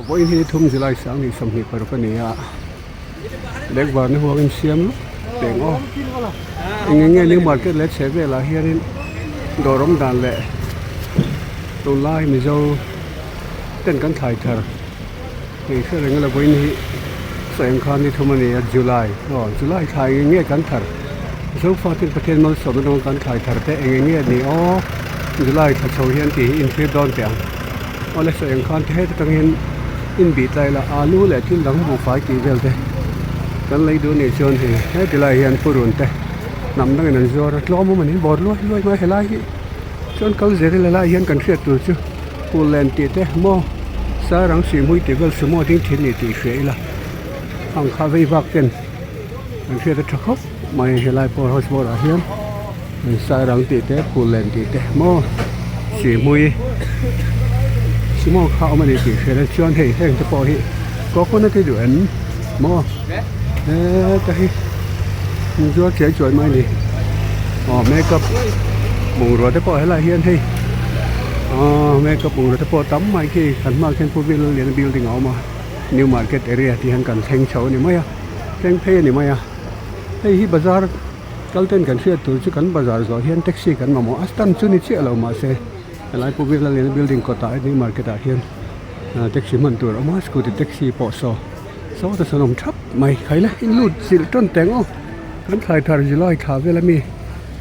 Vawiin hi thum July 2026 a ni a, Lekvarna huangin siam lup teng aw. Eng eng nge New Market leh chheh velah hianin dawr awm dan leh tunlai Mizo ten kan thlai thar hei hre reng ila vawiin hi sawi ang khan ni thum a ni a July aw July thla eng eng nge kan thar Zofatin Pathian malsawmna dawng kan thlai thar te eng eng nge ni aw July thla chho hian tih hi inthlir dawn teh ang. Awle sawi ang khan te heta tangin inbih tlai la alu leh thil dang buhfai tih vel te kan lei duh anih chuan hei heti lai hian purun te hnam dangin an zuar a tlawm awm a ni bawr luai luai mai helai hi chuan kal zel ila lai hian kan hriat tur chu phul len tih te maw sarang sihhmui tih vel sumo ding thin ni tih hria ila ang kha vei vak ten kan hriat a tha khawp mai helai pawh house bawrah hian. Sarang tih te phul len tih te maw sihhmui sumo kha a awm a ni tih hriat a chuan hei heng te pawh hi coconut hi duh em maw heta hi zuar chiai chuai mai a ni aw makeup bungrua te pawh helaiah hian hei aw makeup bungrua te pawh tam mai khi kan hmaah khian pu Vilaliana building a awm a new market area tih hian kan thleng chho a ni mai a thleng phei a ni mai a hei hi bazar. Kal ten kan hriat tur chu kan bazar zawh hian taxi kan mamawh a stand chu ni chiah lo mahse helai Pu Virlalena building kawtah hi new market ah hian taxi hman tur a awm a scooty taxi pawh saw saw te sawn a awm thap mai khai la in lut zilh tawn teng aw kan thlai thar July thla vel ami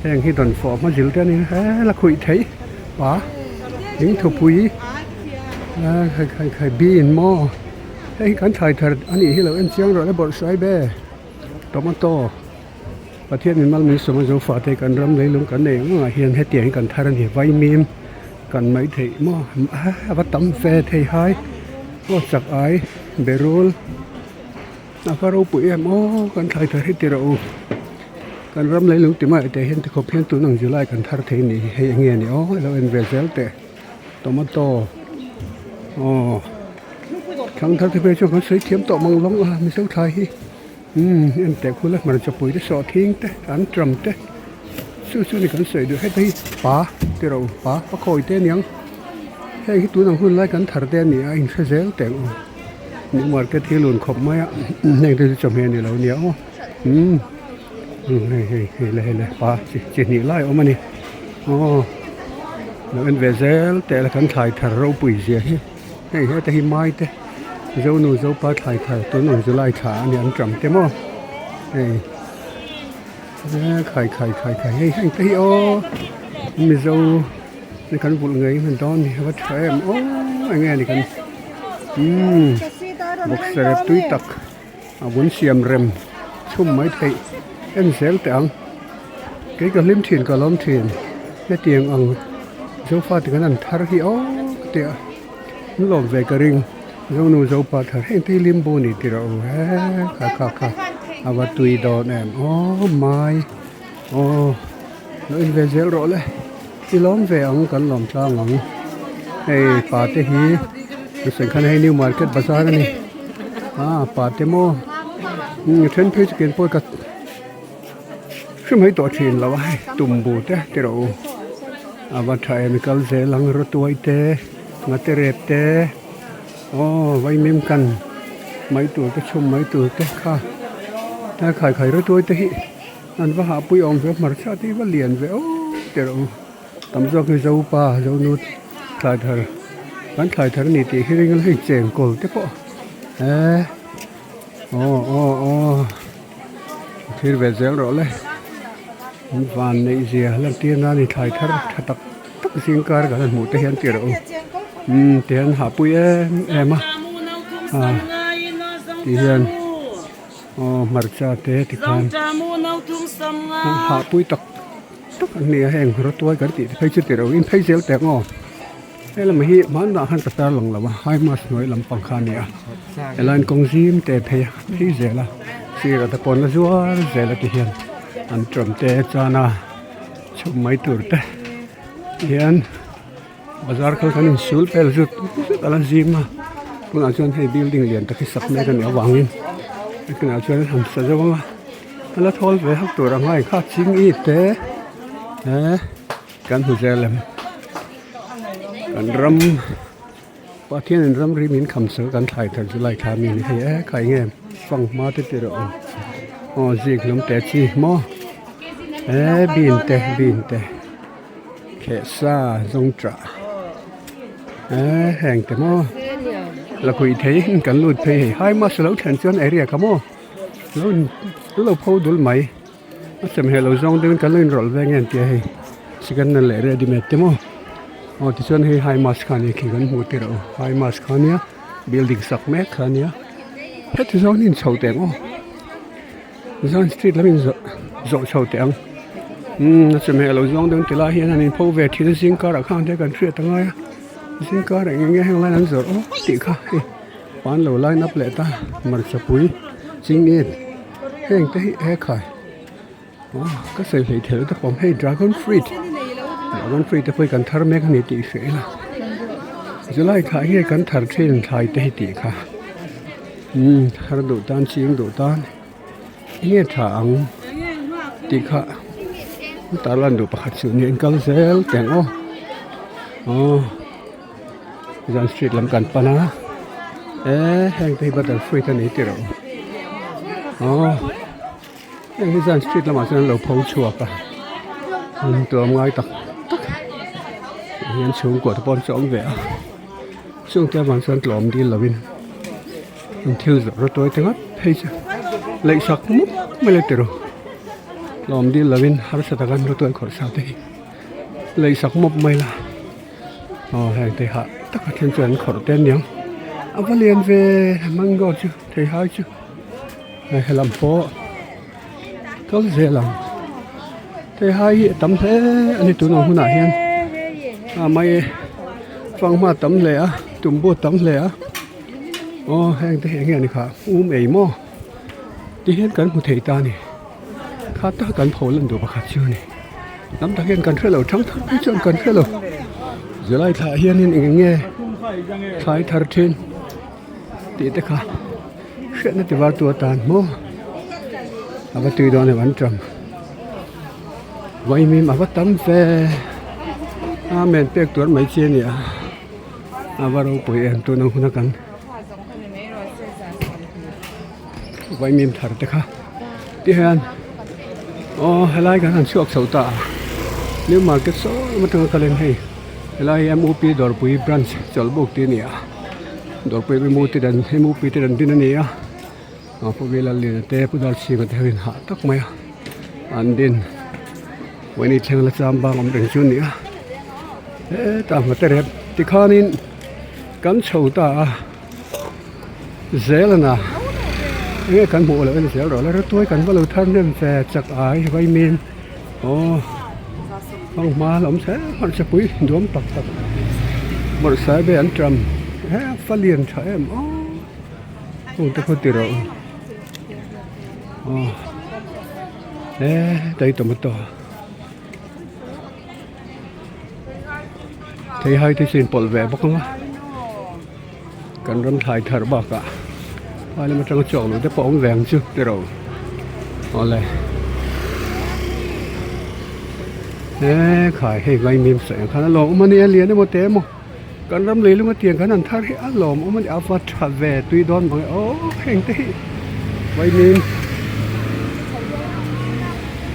heng hi dawn fawh hma zil te a ni he la khuih theih pa ding thupui khai khai khai bean maw hei hi kan thlai thar a nih hi lo en chiang rawh le bawrhsai be tomato. Pathian min mal min sawm a zo fate kan ram leilung kan nei ang angah hian hetiang hi kan thar a ni vaimim kan mai theih maw a va tam ve thei hai aw chak ai berul a va ropui em aw kan thlai thar hi ti rawh u kan ram leilung ti mai te hian tikhawp hian tun ang July kan thar thei a nih hi hei enge a ni aw ilo en ve zel teh tomato aw thangthar te phei chuan kan sawi thiam tawh mang lawng a mizo thlai hi. Umm en teh khul a hmarcha pui te sawhthing te an tram te chu chu ni kan sawi duh heta hi pa ti rawh u pa pa khawi te aniang heng hi tun ang hun lai kan thar te ani a inhre zel teh ang u new market hi lun khawp mai a heng te chu chawhmeh a ni lo nia aw umm hei hei hei le hei le pa chi chi hnih lai a awm a ni aw lo en ve zel teh la kan thlai thar ropui zia hi. Hei heta hi mai te Zonu Zopa thlai thar tun ang July thla a ni an ṭam te maw hei e khai khai khai khai hei heng te hi aw Mizo ni kan vulh ngei hman dawn ni a va tha em aw eng nge ni kan umm boxer tui tak a bun siam rem chhum mai theih en zel teh ang kei ka hlim thin ka lawm thin hetiang ang zofa te kan an thar hi aw ka tia an lawm ve ka ring zonu zopa thar heng te hi limbu a ni tih rawh u he kha kha kha a va tui dawn em aw mai aw lo in ve zel rawh le i lawm ve ang kan lawm tlang ang hei pa te hi Sengkhan hei new market bazar a ni ah pa te maw umm a then phei chu ken pawh ka hre mai tawh thin lo a hei tumbu te ti rawh u a va tha em kal zel ang rawtuai te ngate rep te aw vaimim kan mai tur te chhum mai tur te kha a khai khai rawtuai te hi an va hahpui awm ve hmarcha te hi va lian ve aw ti rawh u. Tam zawk hi Zopa Zonu thlai thar kan thlai thar a ni tih hi ring ila hei chengkawl te pawh eee aw aw aw thlir ve zel rawh le an van neih zia lan tir nan in thlai thar tha tak tak zing kar kan han hmuh te hian ti rawh u umm ti hian hahpui em em a ah ti hian aw hmarcha te tikhan hahpui tak. Tak an ni a heng rawtuai kan tih te phei chu ti reuh in phei zel teh ang aw he lam hi hmanah khan ka tar lang lo a high mast hnuai lampang kha a ni a helaiin kawng zim te a phei a phei zel a sirah te pawh an la zuar zel a ti hian an tawm te chuan a chhum mai tur te tihian bazar kal kan insul vel zut zut a la zim a tunah chuan hei building lian tak hi sak mek a nih avangin tunah chuan an han sa zo ang a a la thawl ve hak tur ang a engkha ching i te eh kan hmu zel em kan ram. Pathianin ramri min kham sak a kan thlai thar July thla mi ni hei e khai nge fanghma te ti rawh aw zik hlum te chi maw e bean te bean te kheh sa zawng tah e heng te maw la khuih thei in kan lut phei hei hai mas lo thlen chuan area kha maw lo in lo pho dul mai. A sem heh lo zawng deuhin kan lo inrawlh ve nge an tia hei second hand leh ready made te maw aw tichuan hei high mast kha ania khi kan hmuh tirh aw high mast kha ania building sak mek kha ania heti zawng hi inchho teh ang aw zan street lam in zawh zawh chho teh ang umm a sem heh lo zawng deuhin tilai hian an inpho ve thin a zing karah khan te kan hriat angai a zing karah eng enge heng lai an zawrh aw tih kha hei. Pan lo line up leh ta hmarcha pui chingit heng te hi he khai aw ka sawi hlei thei lo te pawm hei dragon fruit dragon fruit te pawh hi kan thar mek a ni tih hria ila July thla hi kan thar thin thlai te hi tih kha umm thar duh tan ching duh tan enge tha ang tih kha tarlan duh pakhat chu nia in kal zel teh ang aw aw. Zan street lam kan pan a eh heng te hi butter fruit a ni tih rawh aw heng hi zan street lamah chuan an lo pho chhuak a an tuam ngai tak tak hian chhungkua te pawh an chawm ve a chung te avang chuan tlawm dil lovin an thil zawrh a tuai te ngawt phei chu leih sak mup mai le tiraw tlawm dil lovin harsa taka an rawtuai khawrh sa te hi leih sak mup mai la. Aw heng te hah tak a then chuan an khawrh te aniang a va lian ve mango chu theihai chu hei helam pawh kal zel ang theihai hi a tam hle a ni tunah hunah hian a mai fanghma a tam hle a tumbu a tam hle a aw heng te hi eng nge a ni kha um ei maw ti hian kan hmu thei ta a ni kha tak kan pho lan duh pakhat chu a ni. Lam tak hian kan hrelo thang thar phei chuan kan hrelo July thla ah hianin eng eng nge thlai thar thin tih te kha hriatna ti var tu atan maw a va tui dawn em an ṭam vaimim a va tam ve amen pek tur mai chi a ni a a va ropui em tuna huna kan vaimim thar te kha ti hian aw helai kan han chhuak chho ta a new market saw lam atanga kalin hei helai hi M U P dawrpui branch chawlhbuk tih a ni a dawrpui M U te dan M U P te dan din a ni a aw pu Lalliana te pu Darchhinga te ho in hah tak mai a an din vawiin thleng la cham bang awm reng chu a ni a hetah hmate rep tikhanin kan chho ta a. Zel ana enge kan hmuh loh en zel rawh la rawtuai kan va lo thar hnem ve chak ai vaimin aw fanghma la awm hle hmarcha pui duam tak tak bawrhsaibe an ṭam he fa lian tha em aw chung te khaw ti rawh aw he tai tomato Theihai te chu inpawlh ve bawk ang a kan ram thlai thar bakah phai lam atanga chhuak lo te pawh a awm ve ang chu tiraw awle he khai hei vaimim sawi ang khan a lawm awm a nia lian emaw te emaw kan ram lei lung atiang khan an thar hi a lawm awm a ni a va tha ve tui dawn mang e aw heng te hi vaimim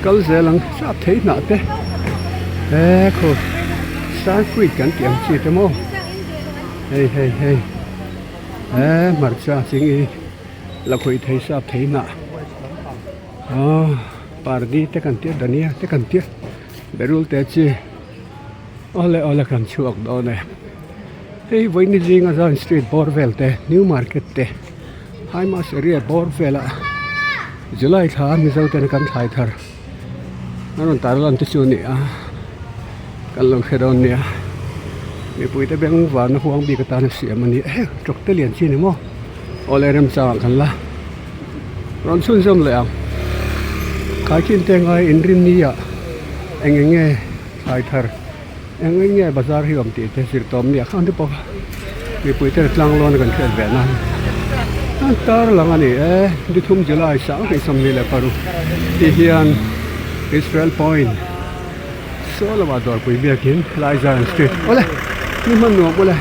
kal zel ang sap thei hnah te he khaw star fruit kan tih ang chi te maw hei hei hei he hmarcha ching i la khawih thei sap thei hnah aw pardi te kan tia dania te kan tia berul te chi awle awle kan chhuak dawn e hei vawiin zinga zan street bawr vel te new market te. Haimas area bawr velah July thla Mizo ten kan thlai thar an rawn tar lan te chu a ni a kan lo hre dawn nia mipui te beng varna huang bik atana siam a ni e truck te lian chi a ni maw aw le remchangah kan la rawn chhunzawm leh ang khaikhin te ngai inrinni ah eng eng nge thlai thar. Eng eng nge bazar hi awm tih te zir tawm nia khang te pawh kha mipui ten tlang lawn kan hriat ve nan an tar lang a ni e Dithum July 2026 tih hian Israel Point saw lamah dawrpui biakin helai Zion Street awle ni hman nuam awle.